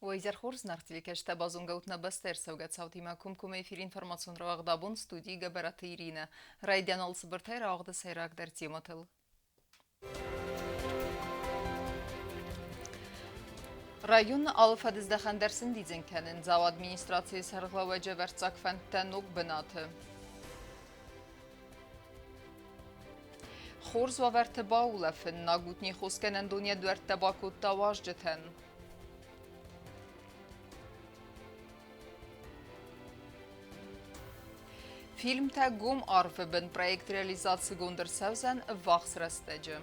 Уӕ изӕр хорз, нарт телекӕсджытӕ, базонгӕ ут нӕ бӕстӕ ӕрцӕугӕ цаутимӕ комкоммӕ эфиры информацион рауагъд абон студийы Гӕбӕраты Иринӕ. Райдиан алцыбыртӕй рауагъды сӕйрагдӕр темӕтыл. Районы алы фӕдыздӕхӕн дӕр сӕндидзын кӕнын Дзауы администрацийы сӕргълӕууӕджы ӕвӕрццаг фӕндтӕ ног бынаты. Хорз уавӕрты баулӕфын Нагутни хосгӕнӕндон йӕ дуӕрттӕ бакодта уазджытӕн. Фильмтӕ гом арвы бын проект реализацигонд ӕрцӕудзӕн ӕввахс рӕстӕджы.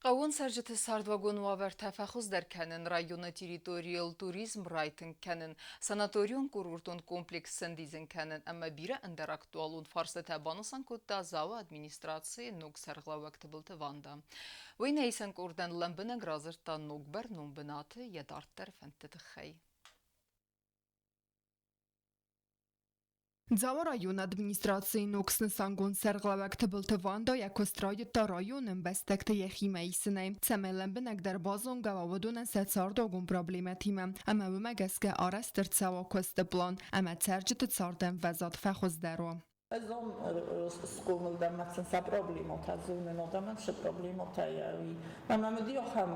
Хъӕууон цӕрджыты цардуагон уавӕртӕ фӕхуыздӕр кӕнын, районы территорийыл туризм райтынг кӕнын, санаторион-курортон комплекс сӕндидзын кӕнын ӕмӕ бирӕ ӕндӕр актуалон фарстатӕ банысан кодта Дзауы администрацийы ног сӕргълӕууӕг Тыбылты Ванда. Уый нӕ исӕн къордӕн лӕмбынӕг радзырдта ног бӕрнон бынаты йӕ дарддӕры фӕндты тыххӕй. Дзауы районы администрацийы ног снысангонд сӕргълӕууӕг Тыбылты Ванда йӕ куыст райдыдта районы ӕмбӕстӕгты йӕхимӕ исынӕй, цӕмӕй лӕмбынӕгдӕр базонгӕ уа уыдонӕн сӕ цардуагон проблемӕтимӕ ӕмӕ уымӕ гӕсгӕ арӕзт ӕрцӕуа куысты план ӕмӕ цӕрджыты цардӕмвӕзад фӕхуыздӕр уа. Ӕз ам схъомыл дӕн, мӕ сын сӕ проблемӕтӕ зонын, адӕмӕн сӕ проблемӕтӕ уый. Ӕмӕ мын ахӕм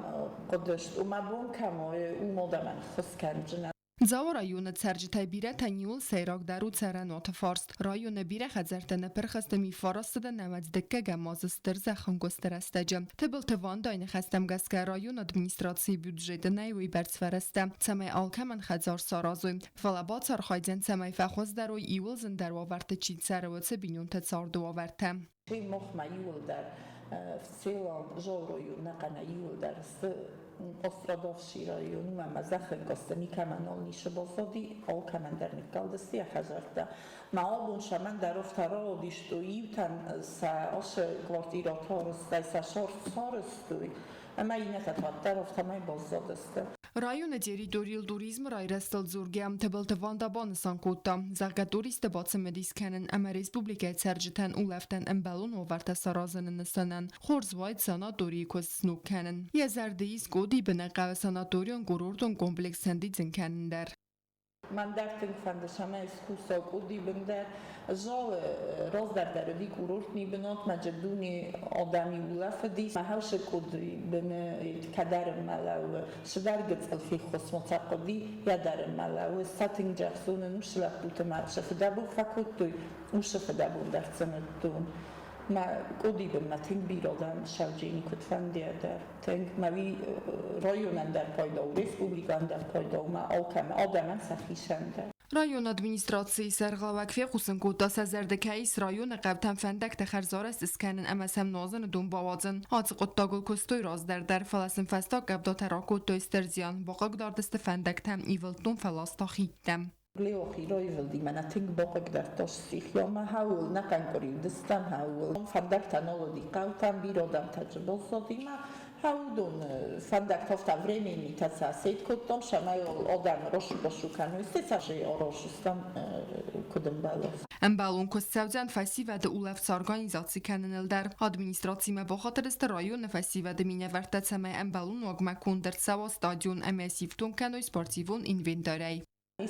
хъуыды сты, мӕ бон кӕм у, уым адӕмӕн ӕххуыс кӕнджынӕн. Дзауы районы цӕрджытӕй бирӕтӕн иуыл сӕйрагдӕр у цӕрӕнуаты фарст. Районы бирӕ хӕдзӕрттӕ ныппырх сты миффарастыды нӕуӕдз дыккӕгӕм азы стыр зӕххӕнкъуысты рӕстӕджы. Тыбылты Вандайы ныхӕстӕм гӕсгӕ районы администрацийы бюджеты нӕй уыйбӕрц фӕрӕзтӕ, цӕмӕй алкӕмӕн хӕдзар саразой. Фӕлӕ бацархайдзӕн, цӕмӕй фӕхуыздӕр уой иуыл зындӕр уавӕрты чи цӕры, уыцы бинонты царды уавӕртӕ. Махмӕ иуылдӕр в целом Жорою нӕхъӕнӕй иуылдӕр цы пострадавший район у ӕмӕ зӕххӕнкъуысты никӕмӕн нал ницы баззади, алкӕмӕн дӕр ныккалдысты йӕ хӕдзӕрттӕ. Мӕ абон сӕмӕн дӕр афтӕ рауадистой, иутӕн сӕ ацы квартирӕтӕ арӕзтӕй сӕ сарӕзтой, ӕмӕ иннӕтӕ та дӕр афтӕмӕй баззадысты. Районы территорийыл туризмы райрӕзтыл дзургӕ Тыбылты Ванда банысан кодта, зӕгъгӕ, туристты бацымыдис кӕнын ӕмӕ республикӕйы цӕрджытӕн улӕфтӕн ӕмбӕлон уавӕртӕ саразыны нысанӕн хорз уаид санаторийы куыст сног кӕнын. Йӕ зӕрды ис Къодибыны хъӕуы санаторион-курортон комплекс сӕндидзын кӕнын дӕр. Мӕн дӕр тынг фӕнды, цӕмӕй скуса къуди бын дӕр. Зал раздӕр дӕр уыди курортный бынат, мӕ дуне адӕми улӕфыди. Мӕ хӕусы къуди быны кӕдӕрынмӕ лӕууы. Сыдӕр гыццыл феххуысмӕ сӕ хъуыди, йӕ дӕрынмӕ лӕууы. Сӕ тынг джӕхсонын усы лӕппуты мӕ сӕ фыдӕбон фӕкодтой, усы фыдӕбон дӕр цыныдтон. Мӕ къуди бынмӕ тынг бирӕ адӕм сӕвджени куыд фӕндиа дӕр. Тынг мӕ уый районӕн дӕр пайда у, республикӕйӕн дӕр пайда у, мӕ алкӕмӕ адӕмӕн сӕхицӕн дӕр. Районы администрацийы сӕргълӕууӕг фехъусын кодта, сӕ зӕрды кӕй ис районы хъӕутӕм фӕндӕгтӕ хӕрзарӕзт скӕнын ӕмӕ сӕм нуазыны дон бауадзын. Ацы хъуыддагыл куыстой раздӕр дӕр, фӕлӕ сын фӕстаг къӕвдатӕ ракодтой стыр зиан, бахъыгдард сты фӕндӕгтӕ, ивылд дон фӕласта хидтӕ. Леохи райвылди, мӕнӕ тынг бахъыгдардта стихиямӕ хауыл, нӕ хъӕнкъуыри уыдыстӕм хауыл. Фӕндӕгтӕ нал уыди хъӕутӕм, бирӕ адӕмтӕ дзы баззадимӕ. Уыдон фӕндӕгтӕ афтӕ временный сӕ сет кодтам, цӕмӕй адӕм рашу-басу кӕной, стӕй сӕ араздзыстӕм куыд ӕмбӕлы. Ӕмбӕлон куыст цӕудзӕн фӕсивӕды улӕфт сорганизаци кӕныныл дӕр. Администрацимӕ бахатыдысты районы фӕсивӕды минӕвӕрттӕ, цӕмӕй ӕмбӕлон уагмӕ конд ӕрцӕуа стадион ӕмӕ сифтонг кӕной спортивон инвентарӕй.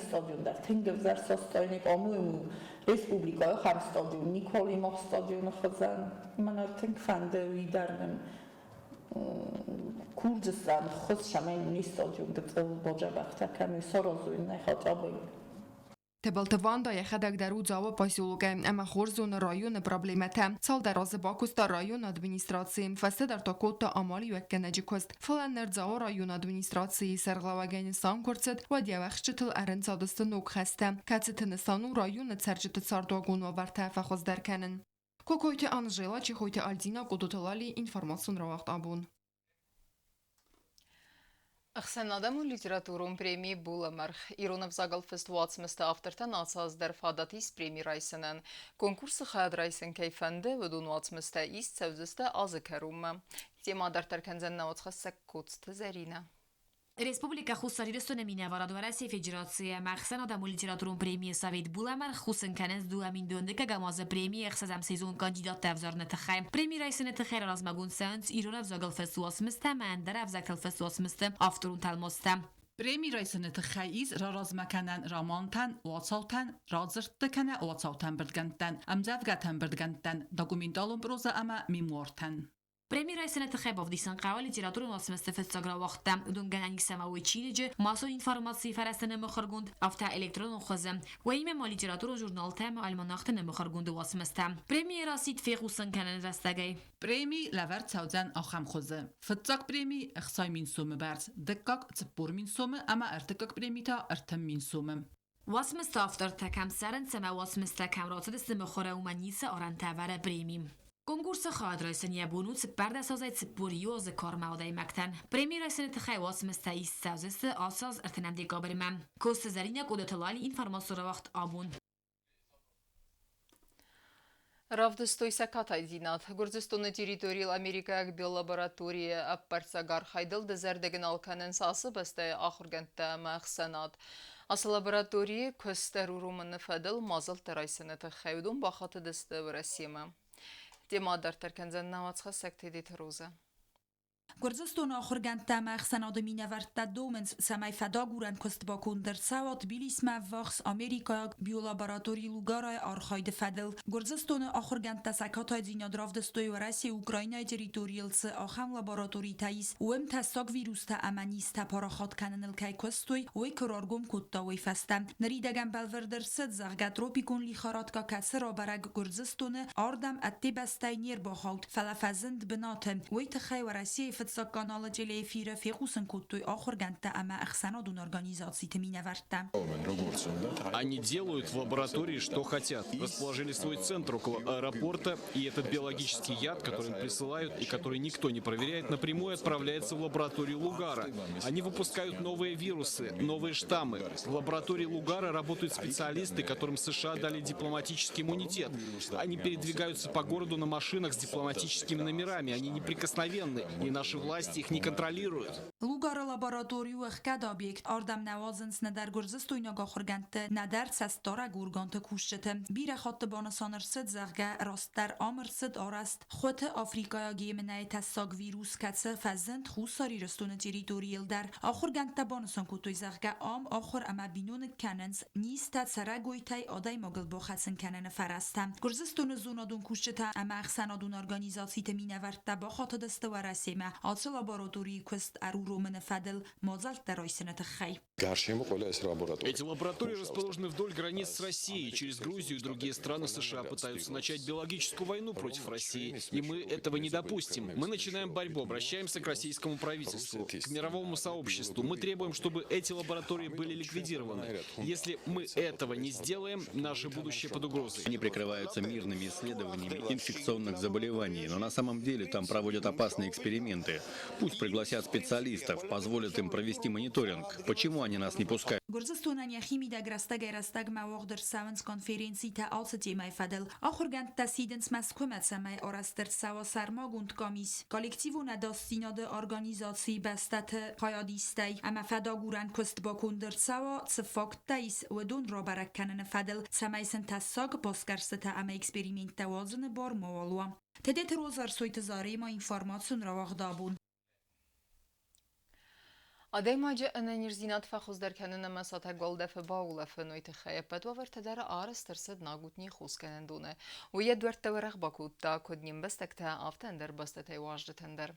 Стадион дӕр тынг ӕвзӕр состояние, по-моему, республикӕйы ахӕм стадион никуал и мах стадионы хуызӕн. Мӕнӕ тынг фӕнды уый дӕр нын курдзыстӕм ӕххуыс, цӕмӕй нын стадион гыццыл баджабӕхтӕ кӕной, саразой нӕ хатъабӕй. Тыбылты Ванда йӕхӕдӕг дӕр у Дзауы поселокӕй ӕмӕ хорз зоны районы проблемӕтӕ. Цалдӕр азы бакуыста районы администрацийы, фӕстӕдӕр та кодта амалиуӕггӕнӕджы куыст. Фӕлӕ ныр Дзауы районы администрацийы сӕргълӕууӕгӕй нысан куы рцыд, уӕд йӕ уӕхсчытыл ӕрӕнцадысты ног хӕстӕ, кӕцыты нысан у районы цӕрджыты цардуагон уавӕртӕ фӕхуыздӕр кӕнын. Кокойты Анжела, Чехойты Альдина, Къудуты Лали, информацион рауагъд абон. Ӕхсӕнадӕмон литературон преми «Булӕмӕргъ» ирон ӕвзагыл фыст уацмысты автортӕн ацы аз дӕр фадат ис преми райсынӕн. Конкурсы хайад райсын кӕй фӕнды, уыдон уацмыстӕ ист цӕудзысты азы кӕронмӕ. Темӕ дарддӕр кӕндзӕн нӕ уацхӕссӕг Коцты Зӕринӕ. Республикӕ Хуссар Ирыстоны минӕварад Уӕрӕсейы Федерацийы ӕмӕ ӕхсӕнадӕмон литературон премийы совет булӕмӕргъ хъусын кӕнынц 2012 азы премийы ӕхсӕзӕм сезон кандидаттӕ ӕвзарыны тыххӕй. Преми райсыны тыххӕй размӕгонд цӕуынц ирон ӕвзагыл фыст уацмыстӕ ӕмӕ ӕндӕр ӕвзӕгтыл фыст уацмысты авторон тӕлмацтӕ. Преми райсыны тыххӕй ис раразмӕ кӕнӕн романтӕн, уацаутӕн, радзырдты кӕнӕ уацаутӕ ӕмбырдгӕндтӕн, ӕмдзӕвгӕтӕ ӕмбырдгӕндтӕн, документалон прозӕ ӕмӕ мемуартӕн. Преми райсыны тыххӕй бавдисын хъӕуы литературон уацмысты фыццаг рауагъдтӕ. Уыдон гӕнӕн ис ӕмӕ уой чиныджы, массон информацийы фӕрӕзты ныммыхуыргонд, афтӕ электронон хуызы. Уыимӕ ма литературон журналтӕ ӕмӕ альманахты ныммыхуыргонды уацмыстӕ. Премийы расидт фехъусын кӕныны рӕстӕгӕй. Преми лӕвӕрд цӕудзӕн ахӕм хуызы. Фыццаг преми 60 000 сомы бӕрц, дыккаг 40 000 сомы ӕмӕ ӕртыккаг преми та 30 000 сомы. Уацмысты автортӕ кӕм цӕрынц ӕмӕ уацмыстӕ кӕм рацыдысты мыхуыры, уымӕн ницы арӕнтӕ ӕвӕры преми. Конкурсы хайад райсын йӕ бон у 14 азӕй 41 азы кармӕ адӕймӕгтӕн. Преми райсыны тыххӕй уацмыстӕ ист цӕудзысты ацы аз 30 декабрмӕ. Коцты Зӕринӕ, Къодоты Лали, информацион рауагъд Абон. Равдыстой сӕ катайдзинад. Гуырдзыстоны территорийыл америкӕйаг биолабораторийы ӕппӕрццаг архайдыл дызӕрдыг нал кӕнынц ацы бӕстӕйы ахуыргӕндтӕ ӕмӕ ӕхсӕнад. Ацы лабораторийы куыст ӕруромыны фӕдыл мадзӕлттӕ райсыны тыххӕй уыдон бахатыдысты Уӕрӕсемӕ. Темӕ адарддӕр кӕндзӕн нӕ уацхӕссӕг Тедеты Розӕ. Гуырдзыстоны ахуыргӕндтӕ ӕмӕ ӕхсӕнады минӕвӕрттӕ домынц, цӕмӕй фӕдагурӕн куыст баконд ӕрцӕуа Тбилисмӕ ӕввахс америкӕйаг биолаборатори Лугарайы архайды фӕдыл. Гуырдзыстоны ахуыргӕндтӕ сӕ катайдзинад равдыстой Уӕрӕсе Украинӕйы территорийыл цы ахӕм лабораторитӕ ис, уым тӕссаг вирустӕ ӕмӕ низтӕ парахат кӕныныл кӕй куыстой, уый куы раргом кодта, уый фӕстӕ. Ныридӕгӕн бӕлвырд ӕрцыд, зӕгъгӕ, тропикон лихорадка кӕцы рабӕрӕг Гуырдзыстоны, ардӕм ӕдде бӕстӕй не рбахауд, фӕлӕ фӕзынд бынаты. Уый тыххӕй Уӕрӕсейы Фыццаг каналы телеэфиры фехъусын кодтой ахуыргӕндтӕ ӕмӕ ӕхсӕнадон организациты минӕвӕрттӕ. Они делают в лаборатории, что хотят. Расположили свой центр около аэропорта, и этот биологический яд, который им присылают и который никто не проверяет, напрямую отправляется в лабораторию Лугара. Они выпускают новые вирусы, новые штаммы. В лаборатории Лугара работают специалисты, которым США дали дипломатический иммунитет. Они передвигаются по городу на машинах с дипломатическими номерами. Они неприкосновенны, и наши власти их не контролируют. Лугары лаборатори у ӕхгӕд объект, ардӕм нӕ уадзынц нӕдӕр гуырдзыстойнаг ахуыргӕндты, нӕдӕр цӕстдарӕг органты кусджыты. Бирӕ хатты банысан ӕрцыд, зӕгъгӕ, растдӕр ам ӕрцыд арӕзт Хуыты африкӕйаг емынӕйы тӕссаг вирус, кӕцы фӕзынд Хуссар Ирыстоны территорийыл дӕр. Ахуыргӕндтӕ банысан кодтой, зӕгъгӕ, ам ахуыр ӕмӕ биноныг кӕнынц низтӕ, цӕрӕгойтӕй адӕймагыл бахӕцын кӕныны фӕрӕзтӕ. Гуырдзыстоны зонадон кусджытӕ ӕмӕ ӕхсӕнадон организациты минӕвӕрттӕ бахатыдысты Уӕрӕсемӕ ацы лабораторийы куыст ӕруромыны фӕдыл мадзӕлттӕ райсыны тыххӕй. Эти лаборатории расположены вдоль границ с Россией. Через Грузию и другие страны США пытаются начать биологическую войну против России. И мы этого не допустим. Мы начинаем борьбу, обращаемся к российскому правительству, к мировому сообществу. Мы требуем, чтобы эти лаборатории были ликвидированы. Если мы этого не сделаем, наше будущее под угрозой. Они прикрываются мирными исследованиями инфекционных заболеваний, но на самом деле там проводят опасные эксперименты. Пусть пригласят специалистов, позволят им провести мониторинг. Почему они нас не пускают? Гуырдзыстонӕн йӕхи мидӕг рӕстӕгӕй-рӕстӕгмӕ уагъд ӕрцӕуынц конференцитӕ ацы темӕйы фӕдыл. Ахуыргӕндтӕ сидынц Мӕскуымӕ, цӕмӕй арӕзт ӕрцӕуа сӕрмагонд къамис коллективон ӕдасдзинады организацийы бӕстӕты хайадистӕй ӕмӕ фӕдагурӕн куыст баконд ӕрцӕуа, цы факттӕ ис, уыдон рабӕрӕг кӕныны фӕдыл, цӕмӕй сын тӕссаг басгӕрстытӕ ӕмӕ эксперименттӕ уадзыны бар мауал уа. Тедеты Роза Ӕрсойты Заремӕ информацион рауагъд абон. Адӕймаджы ӕнӕниздзинад фӕхуыздӕр кӕнын ӕмӕ сатӕг уӕлдӕфы баулӕфын, уый тыххӕй ӕппӕт уавӕртӕ дӕр арӕзт ӕрцыд Нагутнийы хосгӕнӕндоны. Уый йӕ дуӕрттӕ уӕрӕх бакодта, куыд не мбӕстӕгтӕ, афтӕ ӕндӕр бӕстӕтӕй уазджытӕн дӕр.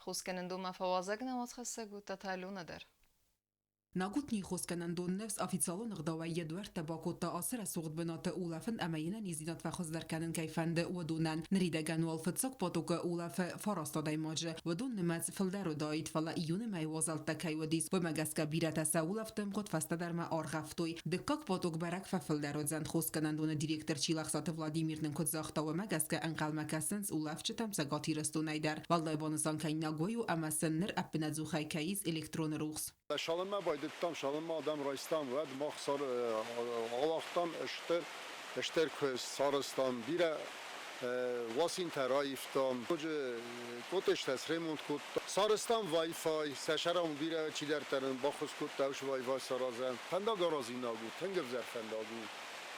Хосгӕнӕндонмӕ фӕуазӕг нӕ уацхӕссӕг уыд Алена дӕр. Нагутнийы хосгӕнӕндон Ныфс официалон ӕгъдауӕй йӕ дуӕрттӕ бакодта ацы рӕсугъд бынаты улӕфын ӕмӕ йын ӕнӕниздзинад фӕхуыздӕр кӕнын кӕй фӕнды, уыдонӕн. Ныридӕгӕн уал фыццаг потокы улӕфы фараст адӕймаджы. Уыдон нымӕц фылдӕр уыдаид, фӕлӕ июны мӕйы уазӕлттӕ кӕй уыдис, уымӕ гӕсгӕ бирӕтӕ сӕ улӕфты ӕмгъуыд фӕстӕдӕрмӕ аргъӕвтой. Дыккаг поток бӕрӕг фӕфылдӕр уыдзӕн. Хосгӕнӕндоны директор Чилӕхсаты Владимир нын куыд загъта, уымӕ гӕсгӕ ӕнхъӕлмӕ кӕсынц улӕфджытӕм Цӕгат Ирыстонӕй дӕр. Уӕлдай банысан кӕнинаг уый у, ӕмӕ сын ныр ӕппынӕдзухӕй кӕй ис электроны рухс. Цалынмӕ байдыдтам, цалынмӕ адӕм райстам, уӕд мах ауагътам стыр, стыр куыст, сарӕзтам бирӕ. Уасинтӕ раивтам, ноджы коттеджтӕ сремонт кодтам. Сарӕзтам Wi-Fi, сӕ сӕрӕн бирӕ чидӕртӕ нын баххуыс кодта уыцы Wi-Fi саразӕн. Фӕндаг аразинаг у, тынг ӕвзӕр фӕндаг у,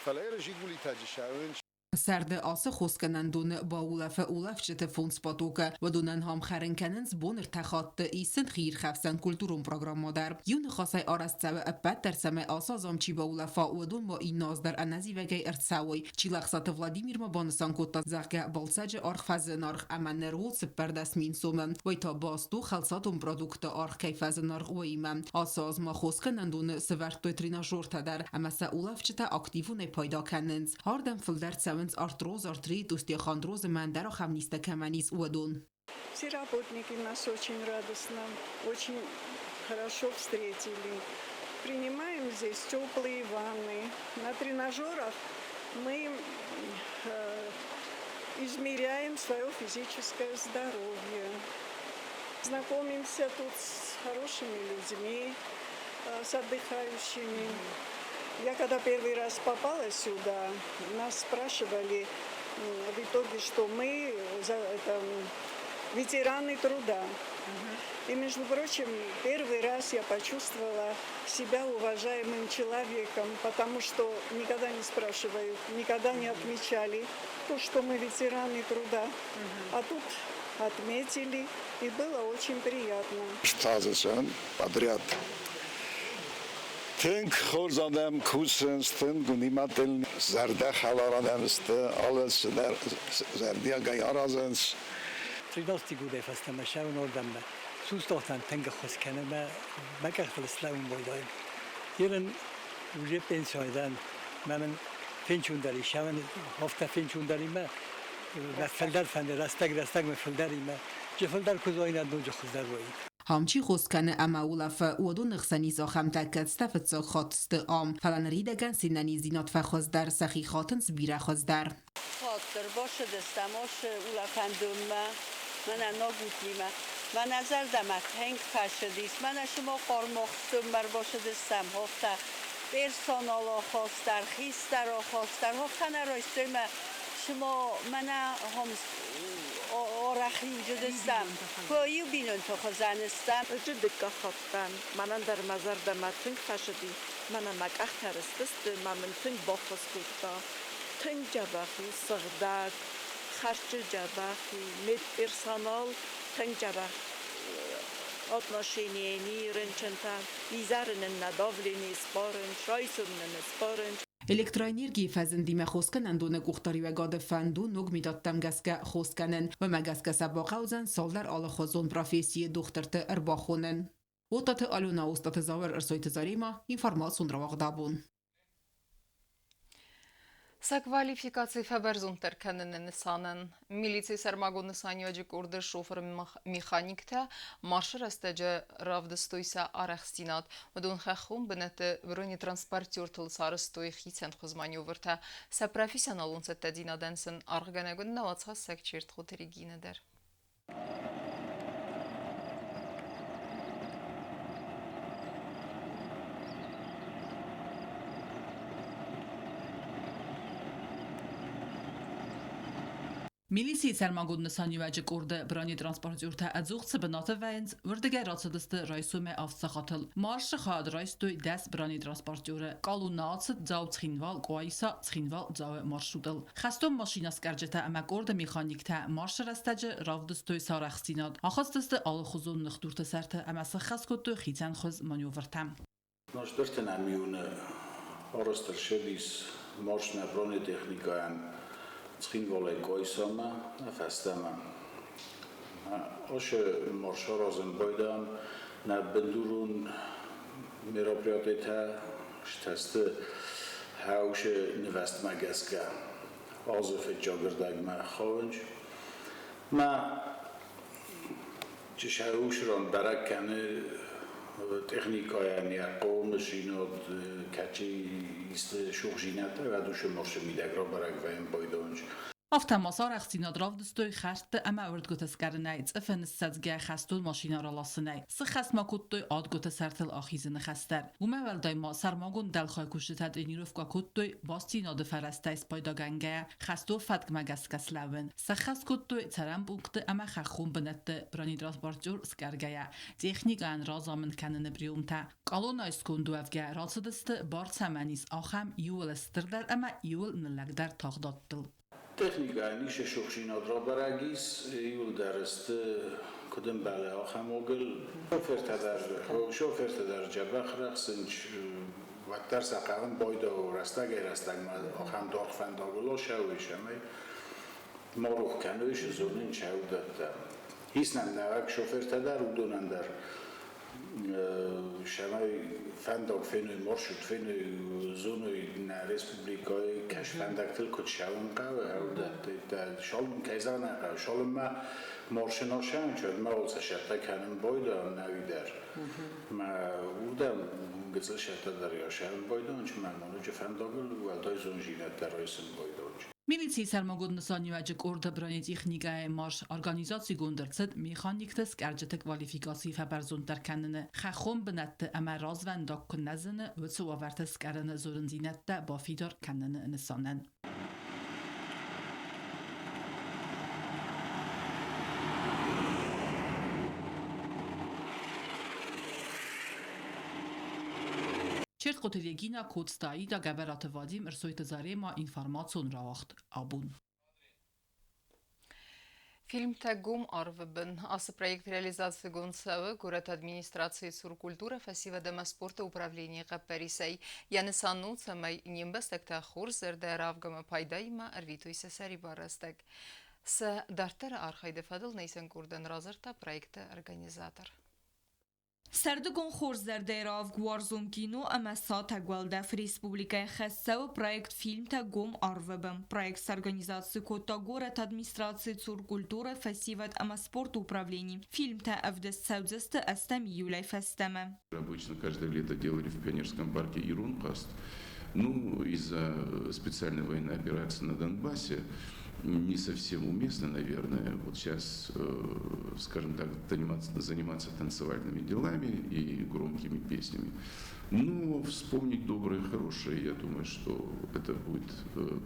фӕлӕ еры Жигулитӕ джысӕуынц. Сӕрды ацы хосгӕнӕндоны баулӕфы улӕфджыты фондз потокы. Уыдонӕн ам хӕрын кӕнынц бон ӕртӕ хатты, исын хиирхӕфсӕн культурон программӕ дӕр. Иу ныхасӕй арӕзт цӕуы ӕппӕт дӕр, цӕмӕй ацы аз ам чи баулӕфа, уыдон ма иннӕ аз дӕр ӕнӕзивӕгӕй ӕрцӕуой. Чилӕхсаты Владимир ма банысан кодта, зӕгъгӕ, балцӕджы аргъ фӕзынаргъ ӕмӕ ныр у 14 000 сомы. Уый та баст у хӕлцадон продуктты аргъ кӕй фӕзынаргъ, уыимӕ. Ацы аз ма хосгӕнӕндоны сӕвӕрдтой тренажертӕ дӕр ӕмӕ сӕ улӕфджытӕ активонӕй пайда кӕнынц. Ардӕм фылдӕр цӕуынц артроз, артрит, остеохондроз ӕмӕ ӕндӕр ахӕм низтӕ кӕмӕн ис, уыдон. Все работники нас очень радостно, очень хорошо встретили. Принимаем здесь теплые ванны. На тренажерах мы измеряем свое физическое здоровье. Знакомимся тут с хорошими людьми, с отдыхающими. Я когда первый раз попала сюда, нас спрашивали в итоге, что мы это, ветераны труда. И, между прочим, первый раз я почувствовала себя уважаемым человеком, потому что никогда не спрашивают, никогда не отмечали то, что мы ветераны труда. А тут отметили, и было очень приятно. Подряд. Тынг хорз адӕм кусынц, тынг унимӕтыл зӕрдӕхӕлар адӕм сты, алы цыдӕр зӕрдиагӕй аразынц. 13 гудӕй фӕстӕмӕ сӕуын ордӕммӕ. Суздохтан тынг ӕххуыс кӕны, мӕ мӕ къӕхтыл слӕууын байдайын. Ерын уже пенсионы дӕн, мӕ мын фенчундӕр ис, сӕуын афтӕ фенчундӕр и мӕ мӕ фылдӕр фӕнды, рӕстӕг-рӕстӕг мӕ фылдӕр и мӕ джы фылдӕр куы зоинад, ноджы хуыздӕр уаид. Ам чи хос кӕны ӕмӕ улӕфы, уыдоны хсӕн ис ахӕмтӕ, кӕцытӕ фыццаг хатт сты ам, фӕлӕ ныридӕгӕн се нӕниздзинад фӕхуыздӕр, сӕхи хатынц бирӕ хуыздӕр. Хаттыр басыдыстӕм ацы улӕфӕндонмӕ, мӕнӕ Нагутнимӕ. Мӕнӕ зӕрдӕмӕ тынг фӕцыдис. Мӕнӕ сымах хъармохстонмӕ ӕрбацыдыстӕм, афтӕ персонал ахаст дӕр, хистӕр ахаст дӕр, афтӕ нӕ райстой мӕ цыма мӕнӕ ахӕм арӕх уыдыстӕм. Иу бинонты хуызӕн стӕм. Ӕз дыккаг хатт дӕн. Мӕнӕн дӕр мӕ зӕрдӕмӕ тынг фӕцыди. Мӕнӕ мӕ къӕхтӕ рыстысты, мӕ мын тынг баххуыс кодта. Тынг дзӕбӕх у, сыгъдӕг, хӕрзты дзӕбӕх у, медперсонал тынг дзӕбӕх отношение ни рынчынтӕн. Изӕры нын нӕ давлени сбарынц, райсом нын сбарынц. Электроэнергийы фӕзындимӕ хосгӕнӕндоны къухдариуӕгады фӕнд у ног методтӕм гӕсгӕ хос кӕнын. Уымӕ гӕсгӕ сӕ бахъӕудзӕн цалдӕр алыхуызон профессийы дохтырты ӕрбахонын. Оттаты Алена, Остъаты Зауыр, Ӕрсойты Заремӕ, информацион рауагъдабон. Сӕ квалификаци фӕбӕрзонддӕр кӕныны нысанӕн милицийы сӕрмагонд нысаниуӕджы къорды шофыр-механиктӕ маршы рӕстӕджы равдыстой сӕ арӕхстдзинад. Уыдон хӕххон бынӕтты бронетранспортертыл сарӕзтой хицӕнхуыз маневртӕ. Сӕ профессионалон цӕттӕдзинадӕн сын аргъгӕнӕг уыд нӕ уацхӕссӕг Чертхъоты Регинӕ дӕр. Милицийы сӕрмагонд нысаниуӕджы къорды бронетранспортертӕ ӕдзух цы бынаты вӕййынц, уырдыгӕй рацыдысты райсомӕй авд сахатыл. Маршы хайад райстой 10 бронетранспортеры. Къалу ацыд Дзау-Цхинвал, Къуаиса, Цхинвал-Дзауы маршрутыл. Хӕстон машинӕскъӕрджытӕ ӕмӕ къорды механиктӕ маршы рӕстӕджы равдыстой сӕ арӕхстдзинад. Ахызтысты алыхуызон ныхдурты сӕрты ӕмӕ сыххӕст кодтой хицӕнхуыз маневртӕ. Ностыртӕн июны арӕзт ӕрцыдис маршмӕ бронетехникӕйӕн Цхинвалӕй Къуайсамӕ фӕстӕмӕ. Ацы марш аразын байдайӕм нӕ бындурон мероприятийтӕ сты хӕусы нывӕстмӕ гӕсгӕ. Азы фыццаг ӕрдӕгмӕ хауынц. Мӕ чысӕусран бӕрӕг кӕны техникӕйӕн йӕ хъомысинад, кӕцы исты сухзинӕдтӕ уӕд уыцы маршы мидӕг рабӕрӕг вӕййын байдайынц. Афтӕ ма сӕ арӕхстдзинад равдыстой хӕрдты ӕмӕ уырдгуыты сгарынӕй, цъыфы ныссӕдзгӕ хӕстон машинӕ раласынӕй. Сыххӕст ма кодтой адгуыты сӕртыл ахизыны хӕс дӕр. Уымӕ уӕлдай ма сӕрмагонд дӕлхай кусджытӕ тренировкӕ кодтой бастдзинады фӕрӕзтӕй спайдагӕнгӕйӕ хӕстон фӕткмӕ гӕсгӕ слӕууын. Сӕххӕст кодтой цӕрӕн пунктты ӕмӕ хӕххон бынӕтты бронетранспортер сгаргӕйӕ, техникӕйӕн разамынд кӕныны приемтӕ. Къалонӕй сконд уӕвгӕ рацыдысты, бар цӕмӕн ис, ахӕм иууыл стырдӕр ӕмӕ иууыл ныллӕгдӕр тагъдадтыл. Техникӕйӕн ис сухсинад рабӕрӕг ис, иууылдӕр сты, куыд ӕмбӕлы, ахӕм огыл. Шофертӕ дӕр дзӕбӕх рӕхсынц, уӕддӕр сӕ хъавын байдауы рӕстӕгӕй-рӕстӕгмӕ ахӕм даргъ фӕндагыл ацӕуой, цӕмӕй ма рох кӕной, зонын сӕ уыдӕттӕ. Ис нӕм нӕуӕг шофертӕ дӕр, уыдонӕн дӕр цӕмӕй фӕндаг феной, маршрут феной, зоной нӕ республикӕйы кӕс фӕндӕгтыл куыд цӕуын хъӕуы, уыдӕттӕ. Кӕй зӕгъын ӕй хъӕуы, цалынмӕ маршина сӕнчы, уӕдмӕ уал сӕ сӕттӕ кӕнын байдайӕм нӕуи дӕр. Мӕ уырдӕм гыццыл сӕттӕ дӕр йӕ байдайынч, мӕ ноджы фӕндагыл уӕлдай зондзинӕдтӕ райсын байдайынч. Милицийы сӕрмагонд нысаниуӕджы къорды бронетехникӕйы марш организацигонд ӕрцыд механикты скъӕрджыты квалификаци фӕбӕрзонддӕр кӕныны, хӕххон бынӕтты ӕмӕ развӕндаг куы нӕ зыны, уыцы уавӕрты скъӕрыны зонындзинӕдтӕ бафидар кӕныны нысанӕн. Чертхъоты Регина, Коцты Аида, Гӕбӕраты Вадим, Ӕрсойты Зарема, информацион рауагъд абон. Фильмтӕ гом арвы бын. Ацы проект реализацигонд цӕуы горӕты администрацийы цур культурӕ, фӕсивӕд ӕмӕ спорты управленийы хъӕппӕрисӕй. Йӕ нысан у, цӕмӕй не мбӕстӕгтӕ хорз зӕрдӕ равгӕмӕ пайдаимӕ ӕрвитой сӕ сӕрибар рӕстӕг. Сӕ дарддӕры архайды фӕдыл нӕ исӕн къордӕн радзырдта проекты организатор. Сӕрдыгон хорз зӕрдӕйы равг уарзон кино ӕмӕ сатӕг уӕлдӕф республикӕйы хӕс цӕуы проект «Фильмтӕ гом арвы бын». Проект сорганизаци кодта горӕты администрацийы цур культурӕ, фӕсивӕд ӕмӕ спорты управлени. Фильмтӕ ӕвдыст цӕудзысты ӕстӕм июлӕй фӕстӕмӕ. Обычно каждое лето делали в Пионерском парке Ирон хъазт. Ну, из-за специальной военной операции на Донбассе не совсем уместно, наверное, вот сейчас, скажем так, заниматься танцевальными делами и громкими песнями. Но вспомнить доброе, хорошее, я думаю, что это будет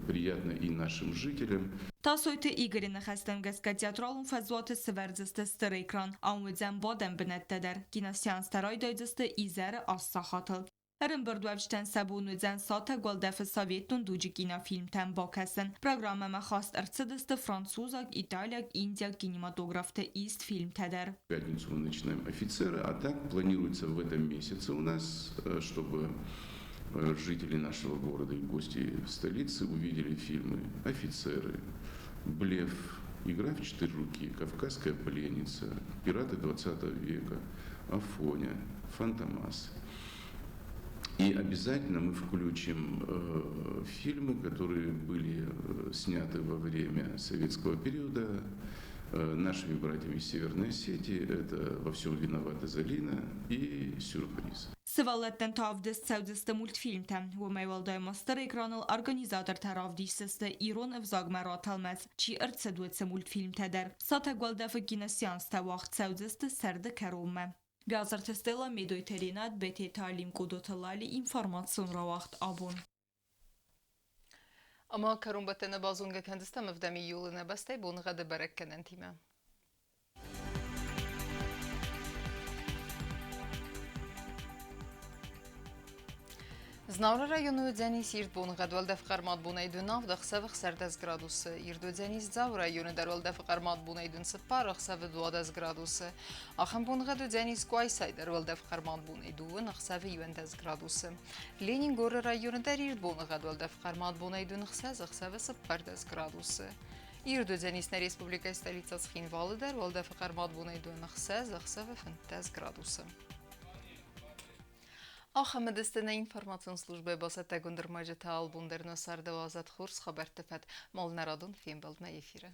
приятно и нашим жителям. Тасойты Игоры ныхӕстӕм гӕсгӕ театралон фӕзуаты сӕвӕрдзысты стыр экран, ам уыдзӕн бадӕн бынӕттӕ дӕр. Киносеанстӕ райдайдзысты изӕры 8 сахатыл. Ӕрӕмбырдуӕвджытӕн сӕ бон уыдзӕн сатӕг уӕлдӕфы советон дуджы кинофильмтӕм бакӕсын. Программӕмӕ хаст ӕрцыдысты французаг, италиаг, индиаг кинематографты ист фильмтӕ дӕр. В пятницу мы начинаем «Офицеры», а так планируется в этом месяце у нас, чтобы жители нашего города и гости столицы увидели фильмы «Офицеры», «Блеф», «Игра в четыре руки», «Кавказская пленница», «Пираты 20 века», «Афоня», «Фантомас». И обязательно мы включим фильмы, которые были сняты во время советского периода нашими братьями из Северной Осетии. Это «Во всем виновата Залина» и «Сюрприз». Сывӕллӕттӕн та ӕвдыст цӕудзысты мультфильмтӕ. Уымӕй уӕлдай ма стыр экраныл организатортӕ равдисдзысты ирон ӕвзагмӕ ратӕлмац чи ӕрцыд, уыцы мультфильмтӕ дӕр. Сатӕг уӕлдӕфы киносеанстӕ уагъд цӕудзысты сӕрды кӕронмӕ. Биазырты Стелла, Медойты Ренат, Бететы Алим, Къудоты Лали, информацион рауагъд абон. Ӕмӕ кӕронбӕттӕны базонгӕ кӕндзыстӕм ӕвдӕм июлы нӕ бӕстӕйы боныгъӕды бӕрӕггӕнӕнтимӕ. Знауыры районы уыдзӕнис ирд боныгъӕд уӕлдӕф хъӕрмад бонӕй дын 7, ӕхсӕвы 16 градусы. Ирд уыдзӕнис Дзауы районы дӕр уӕлдӕфы хъӕрмад бонӕй дын 4, ӕхсӕвы 12 градусы. Ахӕм боныгъӕд уыдзӕнис Къуайсайы дӕр уӕлдӕф хъӕрмад бонӕй 2, ӕхсӕвы 11 градусы. Ленингоры районы дӕр ирд боныгъӕд уӕлдӕф хъӕрмад бонӕй дын 6, ӕхсӕвы 14 градусы. Ирд уыдзӕнис нӕ республикӕйы столицӕ Цхинвалы дӕр уӕлдӕфы хъӕрмад бонӕй 2, 6, ӕхсӕвы 15 градусы. Ахӕм уыдысты нӕ информацион службӕйы бацӕттӕгонд ӕрмӕджытӕ албон дӕр нӕ царды уадзӕд хорз хабӕртты фӕд. Малнӕрадон фембӕлдмӕ эфиры.